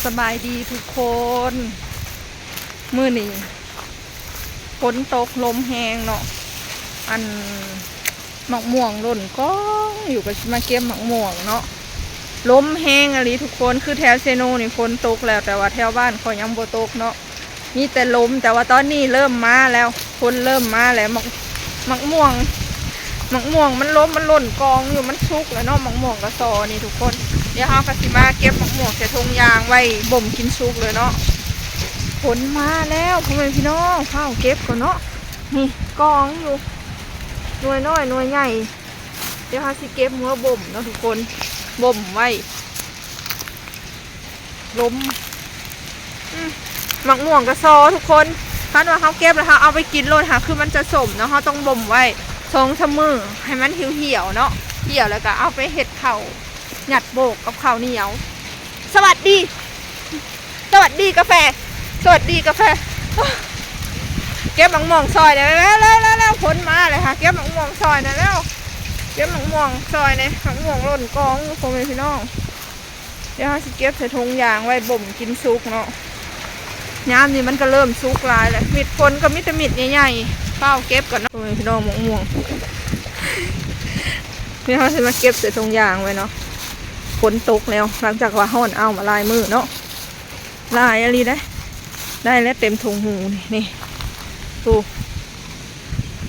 ສະບາຍດີທຸກຄົນ ມື້ນີ້ຝົນຕົກລົມແຮງເນາະ ອັນ ໝາກມ່ວງຫຼົ່ນກອງຢູ່ ກໍຊິມາເກັບໝາກມ່ວງເນາະ. ລົມແຮງອີ່ຫຼີທຸກຄົນ ຄືແຖວເຊໂນນີ້ຝົນຕົກແລ້ວ ແຕ່ວ່າແຖວບ້ານຂ້ອຍຍັງບໍ່ຕົກເນາະ ມີແຕ່ລົມ. ແຕ່ວ່າຕອນນີ້ເລີ່ມມາແລ້ວ ຝົນເລີ່ມມາແລ້ວ ໝາກ ໝາກມ່ວງ ໝາກມ່ວງມັນລົມ ມັນຫຼົ່ນກອງຢູ່ ມັນສຸກແລ້ວເນາະ ໝາກມ່ວງກະຊໍນີ້ທຸກຄົນ. ດຽວເຮົາກໍຊິມາເກັບໝາກມ່ວງໃສ່ຖົງຢາງໄວ້ບົ່ມກິນສຸກເລີຍເນາະ. ຝົນມາແລ້ວພໍ່ແມ່ພີ່ນ້ອງ ຟ້າວເກັບກ່ອນເນາະ. ນີ້ກອງຢູ່ ໜ່ວຍນ້ອຍໜ່ວຍໃຫຍ່ ດຽວເຮົາຊິເກັບເມືອບົ່ມເນາະທຸກຄົນ ບົ່ມໄວ້ ລົມ ອືມ ໝາກມ່ວງກະຊໍທຸກຄົນ ຄັນວ່າເຮົາເກັບແລ້ວເຮົາເອົາໄປກິນໂລດຫາ ຄືມັນຈະສົ້ມເນາະ ເຮົາຕ້ອງບົ່ມໄວ້ສອງສາມມື້ໃຫ້ມັນຫ່ຽວໆເນາະ ຫ່ຽວແລ້ວກໍເອົາໄປເຮັດເຂົ້າ ຍັດໂບກກັບເຂົ້າໜຽວ. ສະຫວັດດີ ສະຫວັດດີກາແຟ ສະຫວັດດີກາແຟ. ເກັບໝາກມ່ວງຊ່ອຍແດ່ ແລ້ວໆໆໆ ຝົນມາແລ້ວຫາ ເກັບໝາກມ່ວງຊ່ອຍແດ່ແລ້ວ ເກັບໝາກມ່ວງຊ່ອຍແດ່ ໝາກມ່ວງຫຼົ່ນກອງຢູ່ ພໍ່ແມ່ພີ່ນ້ອງ. ດຽວເຮົາຊິເກັບໃສ່ຖົງຢາງໄວ້ບົ່ມກິນສຸກເນາະ. ຍາມນີ້ມັນກໍເລີ່ມສຸກຫຼາຍແລ້ວ ເມັດຝົນກໍມີແຕ່ເມັດໃຫຍ່ໆ ຟ້າວເກັບກ່ອນເນາະ ພໍ່ແມ່ພີ່ນ້ອງ. ໝາກມ່ວງ ດຽວເຮົາຊິມາເກັບໃສ່ຖົງຢາງໄວ້ເນາະ ຝົນຕົກແລ້ວ ຫຼັງຈາກວ່າຮ້ອນອ້າວມາຫຼາຍມື້ເນາະ ຫຼາຍອີ່ຫຼີເດ້ ໄດ້ແລ້ວເຕັມຖົງຫູນີ້ ນີ້ ໂອ້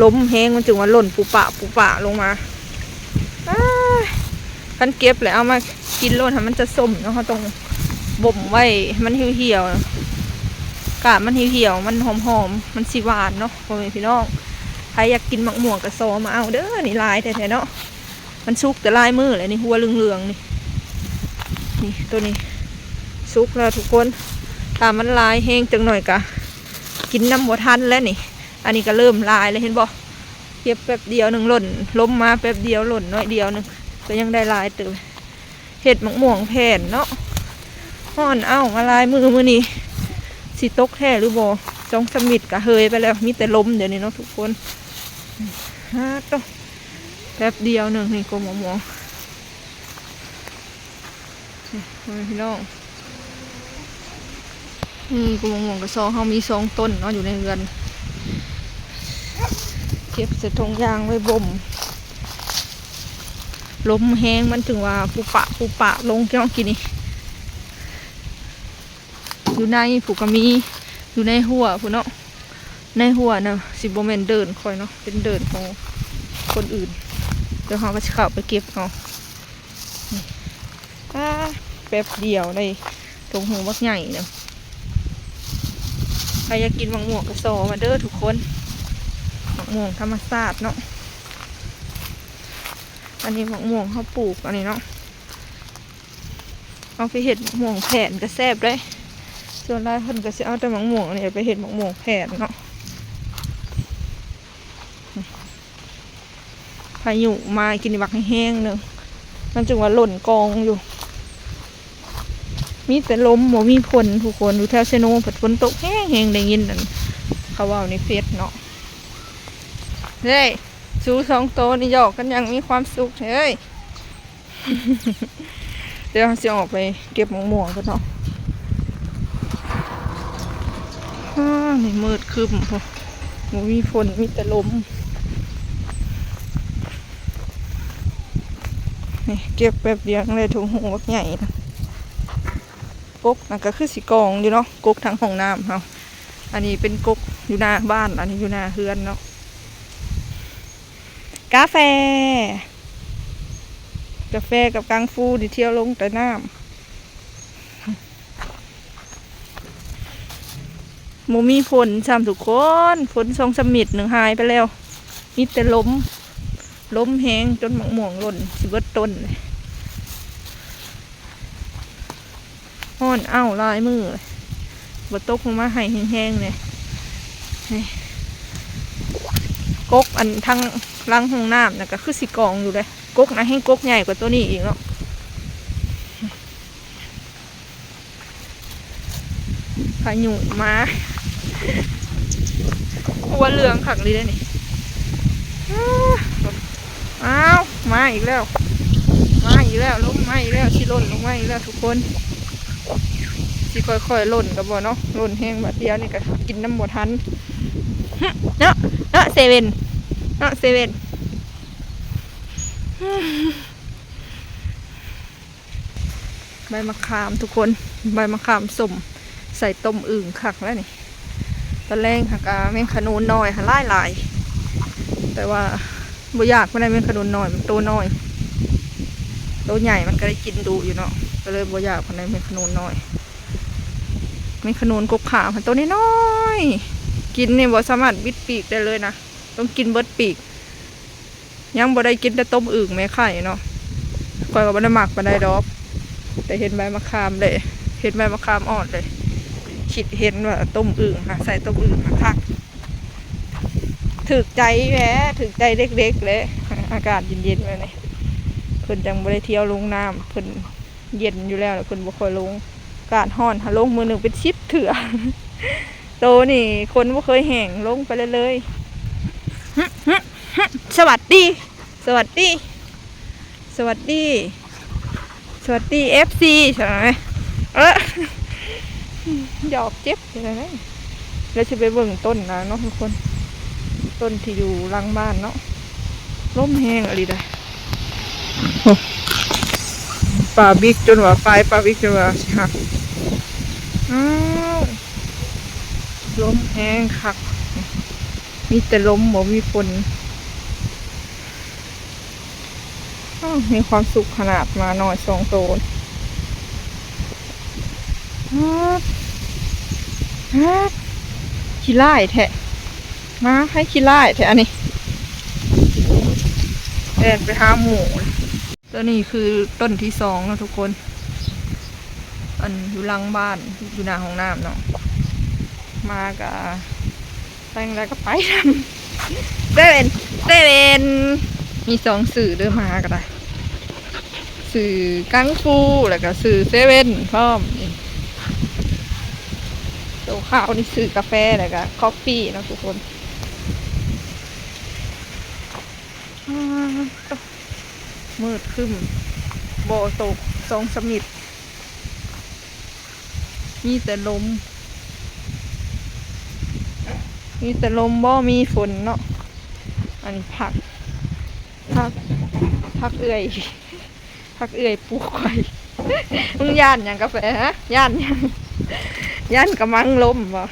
ລົມແຮງ ມັນຈຶ່ງວ່າຫຼົ່ນປຸປະປຸປະລົງມາ. ອ້າຍ ຄັນເກັບແລ້ວເອົາມາກິນໂລດ ໃຫ້ມັນຈະສົ້ມເນາະ ເຮົາຕ້ອງບົ່ມໄວ້ໃຫ້ມັນຫ່ຽວໆ ກາບມັນຫ່ຽວໆ ມັນຫອມໆ ມັນຊິຫວານເນາະ ພໍ່ແມ່ພີ່ນ້ອງ. ໃຜຢາກກິນໝາກມ່ວງກະຊໍມາເອົາເດີ ນີ້ຫຼາຍແທ້ໆເນາະ. ມັນສຸກແຕ່ຫຼາຍມື້ແລ້ວນີ້ ຫົວເຫຼືອງໆນີ້ ນີ້ ໂຕນີ້ສຸກແລ້ວທຸກຄົນ. ຖ້າມັນຫຼາຍແຮງຈັກໜ້ອຍກະກິນນຳບໍ່ທັນແລ້ວນີ້. ອັນນີ້ກໍເລີ່ມຫຼາຍແລ້ວ ເຫັນບໍ່ ເກັບແປັບດຽວໜຶ່ງຫຼົ່ນ ລົມມາແປັບດຽວຫຼົ່ນໜ້ອຍດຽວໜຶ່ງ ກໍຍັງໄດ້ຫຼາຍເຕີບ. ເຮັດໝາກມ່ວງແຜ່ນເນາະ ຮ້ອນອ້າວມາຫຼາຍມື້ ມື້ນີ້ຊິຕົກແທ້ຫຼືບໍ່ ສອງສາມມິດກໍເຫີຍໄປແລ້ວ ມີແຕ່ລົມດຽວນີ້ເນາະທຸກຄົນ. ຮາໂຕ ແປັບດຽວໜຶ່ງນີ້ກໍໝາກມ່ວງ ນີ້ ພໍ່ແມ່ພີ່ນ້ອງ ນີ້ກໍໝາກມ່ວງກະຊໍ ເຮົາມີສອງຕົ້ນເນາະຢູ່ໃນເຮືອນ ເກັບໃສ່ຖົງຢາງໄວ້ບົ່ມ. ລົມແຮງ ມັນຈຶ່ງວ່າປຸປະປຸປະລົງ ເຈົ້າ ກີ້ນີ້ ຢູ່ໃນພຸ້ນກໍມີ ຢູ່ໃນຮົ້ວພຸ້ນເນາະ ໃນຮົ້ວນະ ຊິບໍ່ແມ່ນເດີ່ນຂ້ອຍເນາະ ເປັນເດີ່ນຂອງຄົນອື່ນ ແລ້ວເຮົາກໍຊິເຂົ້າໄປເກັບເອົາ. ນີ້ ອາ ແປັບດຽວໄດ້ຖົງຫູບັກໃຫຍ່ໜຶ່ງ. ໃຜຢາກກິນໝາກມ່ວງກະຊໍມາເດີທຸກຄົນ ໝາກມ່ວງທຳມະຊາດເນາະ. ອັນນີ້ໝາກມ່ວງເຮົາປູກ ອັນນີ້ເນາະ ເອົາໄປເຮັດໝາກມ່ວງແຜ່ນກໍແຊບເດ້. ສ່ວນຫຼາຍເພິ່ນກໍຊິເອົາແຕ່ໝາກມ່ວງອັນນີ້ໄປເຮັດໝາກມ່ວງແຜ່ນເນາະ. ພາຍຸມາກິນບັກແຮງໆໜຶ່ງ ມັນຈຶ່ງວ່າຫຼົ່ນກອງຢູ່ ມີແຕ່ລົມ ບໍ່ມີຝົນທຸກຄົນ. ຢູ່ແຖວເຊໂນພັດຝົນຕົກແຮງໆ ໄດ້ຍິນອັນເຂົາເວົ້າໃນເຟສເນາະ. ເຮີ້ຍ ສູສອງໂຕນີ້ຫຍອກກັນຢ່າງມີຄວາມສຸກເຮີ້ຍ. ດຽວເຮົາຊິອອກໄປເກັບໝາກມ່ວງກັນເນາະ. ອ້າ ນີ້ມືດຄຶ້ມພຸ້ນ ບໍ່ມີຝົນ ມີແຕ່ລົມ. ນີ້ເກັບແປັບດຽວໄດ້ຖົງຫູບັກໃຫຍ່ນະ. ກົກນະກໍຄືຊິກອງຢູ່ເນາະ ກົກທາງຫ້ອງນ້ຳເຮົາ. ອັນນີ້ເປັນກົກຢູ່ໜ້າບ້ານ ອັນນີ້ຢູ່ໜ້າເຮືອນເນາະ. ກາແຟ ກາແຟກັບກັງຟູນີ້ທ່ຽວລົງໃຕ້ນ້ຳ. ບໍ່ມີຝົນຊ້ຳທຸກຄົນ ຝົນສອງສາມມິດໜຶ່ງຫາຍໄປແລ້ວ ມີແຕ່ລົມ ລົມແຮງຈົນໝາກມ່ວງຫຼົ່ນຊິເບິດຕົ້ນ. ຮ້ອນອ້າວຫຼາຍມື້ ບໍ່ຕົກລົງມາໃຫ້ແຮງໆເດ. ນີ້ ກົກອັນທາງຫຼັງຫ້ອງນ້ຳນະ ກໍຄືຊິກອງຢູ່ເດ. ກົກນະແຮ່ງກົກໃຫຍ່ກວ່າໂຕນີ້ອີກເນາະ. ພາຍຸມາ ຫົວເຫຼືອງຄັກອີ່ຫຼີເດນີ້. ອ້າວ ມາອີກແລ້ວ ມາອີກແລ້ວ ລົມມາອີກແລ້ວ ຊິຫຼົ່ນລົງມາອີກແລ້ວທຸກຄົນ. ຊິຄ່ອຍໆຫຼົ່ນກໍບໍ່ເນາະ, ຫຼົ່ນແຮງບາດດຽວນີ້ກໍກິນນຳບໍ່ທັນ ເນາະ ເນາະເຊເວັນ ເນາະເຊເວັນ. ໃບມະຂາມທຸກຄົນ, ໃບມະຂາມສົ້ມໃສ່ຕົ້ມອຶ່ງຄັກແລ້ວນີ້. ຕອນແລງຫາກະແມງຂະໜູນນ້ອຍຫັ້ນຫຼາຍໆ ແຕ່ວ່າບໍ່ຢາກປານໃດ, ແມງຂະໜູນນ້ອຍມັນໂຕນ້ອຍ, ໂຕໃຫຍ່ມັນກໍໄດ້ກິນດຸຢູ່ເນາະ, ກໍເລີຍບໍ່ຢາກປານໃດແມງຂະໜູນນ້ອຍ. ແມງຂະໜູນກົກຂາວຫັ້ນໂຕນ້ອຍໆ ກິນນີ້ບໍ່ສາມາດບິດປີກໄດ້ເລີຍນະ, ຕ້ອງກິນເບິດປີກ. ຍັງບໍ່ໄດ້ກິນແຕ່ຕົ້ມອຶ່ງແມ່ໄຂ່ເນາະ, ຂ້ອຍກໍບໍ່ໄດ້ມັກປານໃດດອກ ແຕ່ເຫັນໃບມະຂາມເດ້, ເຫັນໃບມະຂາມອ່ອນເດ້, ຄິດເຫັນວ່າຕົ້ມອຶ່ງຫາ ໃສ່ຕົ້ມອຶ່ງຫາຄັກ. ຖືກໃຈແຫຼະ, ຖືກໃຈເດັກໆແຫຼະ, ອາກາດເຢັນໆແບບນີ້ ເພິ່ນຈັ່ງບໍ່ໄດ້ທ່ຽວລົງນ້ຳ, ເພິ່ນເຢັນຢູ່ແລ້ວ ແລ້ວເພິ່ນບໍ່ຄ່ອຍລົງ. ອາກາດຮ້ອນຫາລົງມື້ໜຶ່ງເປັນສິບເທື່ອ. ໂຕນີ້ຄົນບໍ່ເຄີຍແຫ້ງ ລົງໄປເລີຍໆ. ສະຫວັດດີ ສະຫວັດດີ ສະຫວັດດີ ສະຫວັດດີເອັຟຊີ ຊັ້ນແຫຼະ. ເອີ ຢອກເຈັບຢູ່ນັ້ນແຫຼະ. ແລ້ວຊິໄປເບິ່ງຕົ້ນນາງເນາະທຸກຄົນ, ຕົ້ນທີ່ຢູ່ຫຼັງບ້ານເນາະ. ລົມແຮງອີ່ຫຼີໃດ໋. ໂອ້ ປາບິກຈົນວ່າ ປາຍປາບິກຈົນວ່າຊິຫັກ. ອ້າວ ລົມແຮງຄັກ, ມີແຕ່ລົມ ບໍ່ມີຝົນ. ອ້າວ ມີຄວາມສຸກຂະໜາດ ໝານ້ອຍສອງໂຕ. ຮາດ ຮາດ ຂີ້ຮ້າຍແທ້, ໝາໃຜຂີ້ຮ້າຍແທ້ອັນນີ້, ແລ່ນໄປຫາໝູ່. ຕົວນີ້ຄືຕົ້ນທີສອງເນາະທຸກຄົນ, ອັນຢູ່ຫຼັງບ້ານ ຢູ່ໜ້າຫ້ອງນ້ຳເນາະ. ໝາກະ ໄປທາງໃດກໍໄປນຳ. ເຊເວັນ ເຊເວັນ ມີສອງຊື່ເດີ, ໝາກໍໄດ້ ຊື່ກັງຟູ ແລ້ວກໍຊື່ເຊເວັນພ້ອມ. ນີ້ ໂຕຂາວນີ້ຊື່ກາແຟ ແລ້ວກໍຄອບຟີເນາະທຸກຄົນ. ອ້າວ ໂຕ ມືດຄຶ້ມ ບໍ່ຕົກສອງສາມມິດ. ມີແຕ່ລົມ ມີແຕ່ລົມ ບໍ່ມີຝົນເນາະ. ອັນນີ້ຜັກ ຜັກ ຜັກເອື້ອຍ ຜັກເອື້ອຍປູກໄວ້. ມຶງຢ້ານຫຍັງກາແຟ ຮະ? ຢ້ານຫຍັງ? ຢ້ານກະມັງລົ້ມບໍ່?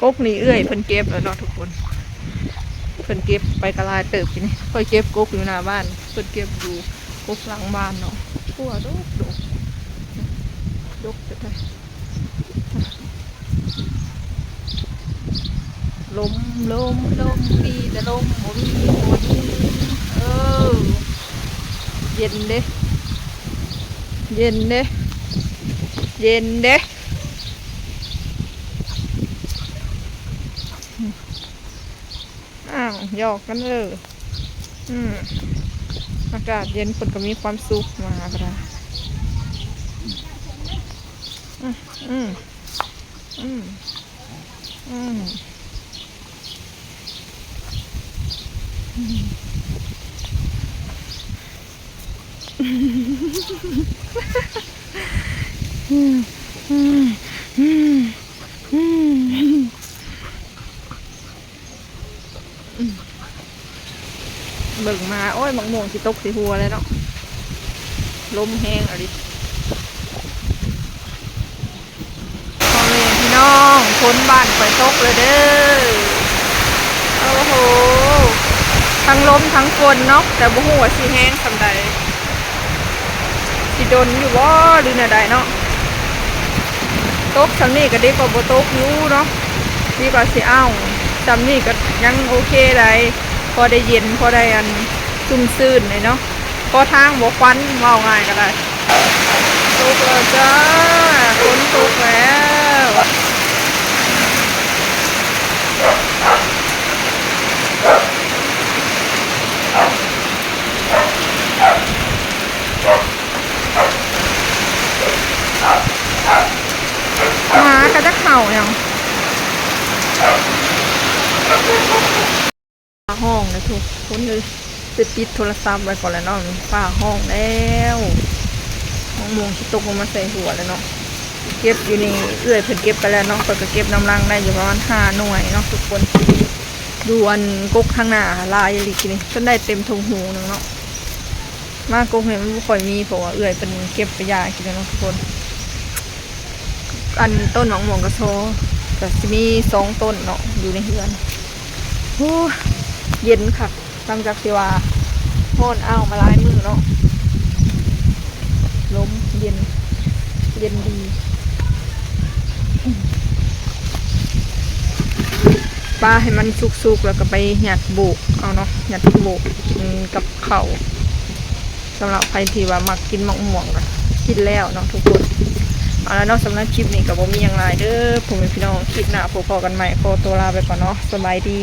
ກົກນີ້ເອື້ອຍເພິ່ນເກັບແລ້ວເນາະທຸກຄົນ, ເພິ່ນເກັບໄປກະຫຼາຍເຕີບ. ນີ້ຂ້ອຍເກັບກົກຢູ່ໜ້າບ້ານ, ເພິ່ນເກັບຢູ່ກົກຫຼັງບ້ານເນາະ. ໂອ້ ດົກໆ ດົກແທ້ໆ. ລົມ ລົມ ລົມ ມີແຕ່ລົມ ບໍ່ມີຝົນ. ເອີ ເຢັນເດ້ ເຢັນເດ້ ເຢັນເດ້. ອ້າວ ຫຍອກກັນເອີ. ອືມ ອາກາດເຢັນ ເພິ່ນກໍມີຄວາມສຸກ ໝາກໍໄດ້. ອືມ ອືມ ອືມ ອືມ ອືມ. ເບິ່ງມາ ໂອ້ຍ ໝາກມ່ວງຊິຕົກໃສ່ຫົວແລ້ວເນາະ, ລົມແຮງອີ່ຫຼີ. ພໍ່ແມ່ພີ່ນ້ອງ ຝົນບ້ານຂ້ອຍຕົກແລ້ວເດີ. ໂອ້ໂຫ ທັງລົມທັງຝົນເນາະ, ແຕ່ບໍ່ຮູ້ວ່າຊິແຮງສ່ຳໃດ, ຊິດົນຢູ່ບໍ່ ຫຼືແນວໃດເນາະ. ຕົກສ່ຳນີ້ກໍດີກວ່າບໍ່ຕົກຢູ່ເນາະ, ດີກວ່າຊິເອົາ. ສ່ຳນີ້ກໍຍັງໂອເຄໄດ໋, ພໍໄດ້ເຢັນ ພໍໄດ້ອັນຊຸ່ມຊື່ນໄດ໋ເນາະ. ພໍທາງບໍ່ຄວັນ ເວົ້າງ່າຍກໍໄດ້. ຕົກແລ້ວຈ້າ ຝົນຕົກແລ້ວ. ໝາກະຈັກເຫົ່າຫຍັງ. ຟ້າຮ້ອງນະທຸກຄົນເອີຍ, ແສ ໄດ້ປິດໂທລະສັບໄວ້ກ່ອນແລ້ວເນາະ ຟ້າຮ້ອງແລ້ວ ໝາກມ່ວງຊິຕົກລົງມາໃສ່ຫົວແລ້ວເນາະ. ເກັບຢູ່ນີ້ ເອື້ອຍເພິ່ນເກັບໄປແລ້ວເນາະ ຂ້ອຍກໍເກັບນຳຫຼັງໄດ້ຢູ່ປະມານຫ້າໜ່ວຍເນາະທຸກຄົນ. ຢູ່ອັນກົກທາງໜ້າຫຼາຍອີ່ຫຼີກິນນີ້ ຈົນໄດ້ເຕັມຖົງຫູໜຶ່ງເນາະ. ມາກົກນີ້ມັນບໍ່ຄ່ອຍມີ ເພາະວ່າເອື້ອຍເພິ່ນເກັບໄປຢາກິນແລ້ວເນາະທຸກຄົນ. ອັນຕົ້ນໝາກມ່ວງກະຊໍ ກະຊິມີສອງຕົ້ນເນາະ ຢູ່ໃນເຮືອນ. ໂອ້ ເຢັນຄັກ ຫຼັງຈາກທີ່ວ່າຮ້ອນອ້າວມາຫຼາຍມື້ເນາະ. ລົມເຢັນ ເຢັນດີ. ປາໃຫ້ມັນສຸກໆ ແລ້ວກໍໄປຍັດໂບກເອົາເນາະ ຍັດໂບກກິນກັບເຂົ້າ. ສຳລັບໃຜທີ່ວ່າມັກກິນໝາກມ່ວງກໍກິນແລ້ວເນາະທຸກຄົນ. ເອົາລະເນາະ ສຳລັບຄລິບນີ້ກໍບໍ່ມີຫຍັງຫຼາຍເດີພໍ່ແມ່ພີ່ນ້ອງ. ຄລິບໜ້າພົບພໍ້ກັນໃໝ່ ຂໍຕົວລາໄປກ່ອນເນາະ. ສະບາຍດີ.